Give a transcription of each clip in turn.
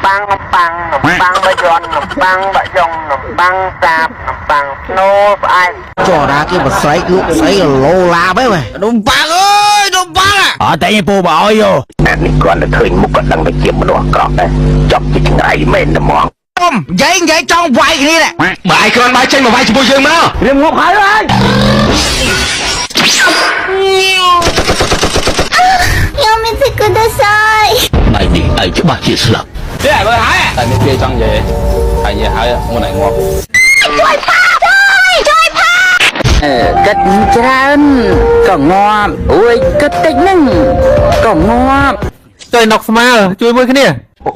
ប៉ាំងនំប៉័ងនំប៉័ងបាយ័ននំប៉័ងបាក់យ៉ុងនំប៉័ងសាបនំប៉័ងស្នូលផ្អែម ចរណាគេបស្រីលក់ស្អីលោឡាបហីវ៉េ នំប៉័ងអើយនំប៉័ង អត់តែពូបើអើយ អានេះគ្រាន់តែឃើញមុខក៏ដឹងថាជាមនុស្សអាក្រក់ដែរចប់ជាចង្រៃមែនតែហ្មង អមនិយាយនិយាយចង់វាយគ្នាដែរ បើឯងគ្រាន់បាយចេញមកវាយជាមួយយើងមក រៀមងាប់ហើយហើយ やめてください。 ថ្ងៃនេះឯងច្បាស់ជាស្លាប់ ទេមើលហើយ តែមានគេចង់និយាយហើយនិយាយហើយមុនឲ្យងាប់ គិតច្រើនក៏ងាប់អួយគិតតិចហ្នឹងក៏ងាប់ ចុយណុកស្មាលជួយមួយគ្នា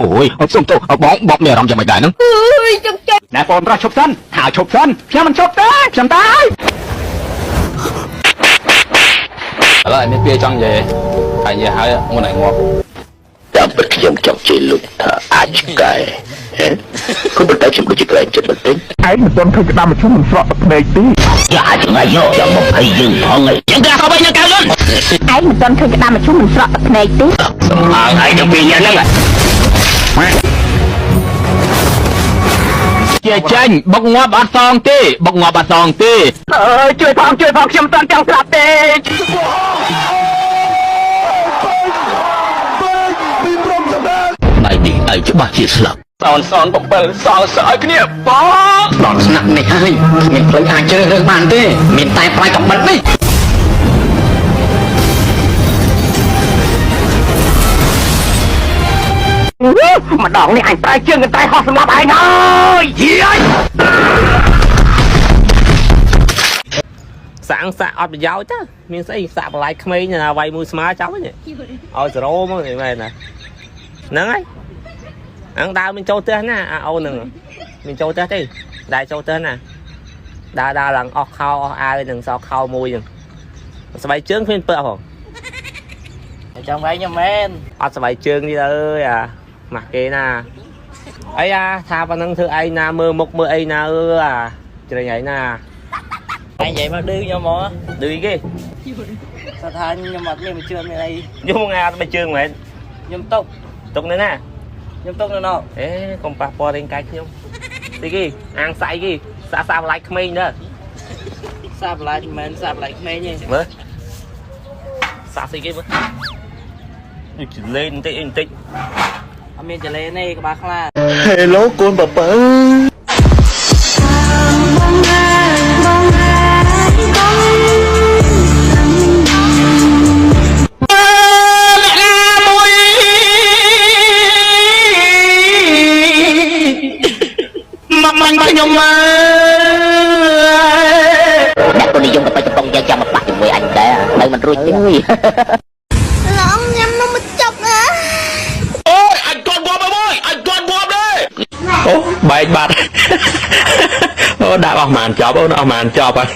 អូយសុំទោសបងបបមានអារម្មណ៍យ៉ាងម៉េចដែរហ្នឹងណែបងប្រុសឈប់សិនហើយឈប់សិនខ្ញុំមិនឈប់ទេខ្ញុំតែ ឥឡូវឲ្យមានគេចង់និយាយហើយនិយាយហើយមុនឲ្យងាប់ តាមពិតខ្ញុំចង់ជេរលោកថាអាចឆ្កែហេក៏ប៉ុន្តែខ្ញុំដូចជាក្រែងចិត្តបន្តិច ឯងមិនទាន់ឃើញក្តារមឈូសមិនស្រក់ទឹកភ្នែកទេ យ៉ាចង្រៃយកចង់មកភ័យយើងផងឯងចឹងគេហៅវិញនឹងកៅលុន ឯងមិនទាន់ឃើញក្តារមឈូសមិនស្រក់ទឹកភ្នែកទេ សំអាងឯងទាំងពីរនាក់ហ្នឹង ជាចាញ់បុកងាប់អត់សងទេបុកងាប់អត់សងទេ អើយជួយផងជួយផងខ្ញុំមិនទាន់ចង់ស្លាប់ទេ ថ្ងៃនេះឯងច្បាស់ជាស្លាប់ សនសន7សល់សឲ្យគ្នាបង ដល់ស្នាក់នេះហើយគ្មានផ្លូវអាចជ្រើសរើសបានទេមានតែផ្លែកំបិតនេះ ម្ដងនេះអញប្រែជើងកន្ត្រៃហោះសម្លាប់ឯងហើយយាយ សាំងសាក់អត់ប្រយោជន៍ទេមានស្អីសាក់បន្លាយក្មេងណាវាយមួយស្មើចាប់ហ្នឹងឲ្យសេរ៉ូមកនេះមែនណាហ្នឹងហើយអង្គដើរមានចូលផ្ទះណាអាអូនហ្នឹងមានចូលផ្ទះទេដែរចូលផ្ទះណាដើរដើរឡើងអស់ខោអស់អាវហ្នឹងសល់ខោមួយហ្នឹងស្បែកជើងគ្មានពើផង ចង់វាយខ្ញុំមែន អត់ស្បែកជើងនេះអើយអាម៉ាស់គេណាអីអាថាប៉ុណ្ណឹងធ្វើឯងណាមើលមុខមើលអីណាអឺអាជ្រែងឯងណា ឯងនិយាយមកឌឺខ្ញុំហ្មង ឌឺគេ គាត់ថាខ្ញុំអត់មានមួយជឿមានអី ខ្ញុំថ្ងៃអត់ស្បែកជើងមែន ខ្ញុំຕົក ទុកនៅណា ខ្ញុំຕົកនៅនោះ អេកុំប៉ះពាល់រាងកាយខ្ញុំទីគេអាងសៃគេសាក់សាបន្លាយក្មេងទៅ សាបន្លាយមិនមែនសាបន្លាយក្មេងទេ មើលសាក់ស្អីគេមើលនេះចលេនបន្តិចអីបន្តិច អត់មានចលេនទេក្បាលខ្លា Hello កូនប៉ប៉ា អ្នកណាមួយមកមាញ់ខ្ញុំមក អ្នកក៏និយមទៅកំប៉ុងយកចាំមកប៉ះជាមួយអញដែរនៅមិនរួចទេ ឡងញ៉ាំនំមកចប់ណា អូយអញទាន់ងាប់អើយអញទាន់ងាប់ទេអូបែកបាត់អូដាក់អស់ម៉ានចប់អូនអស់ម៉ានចប់ហើយ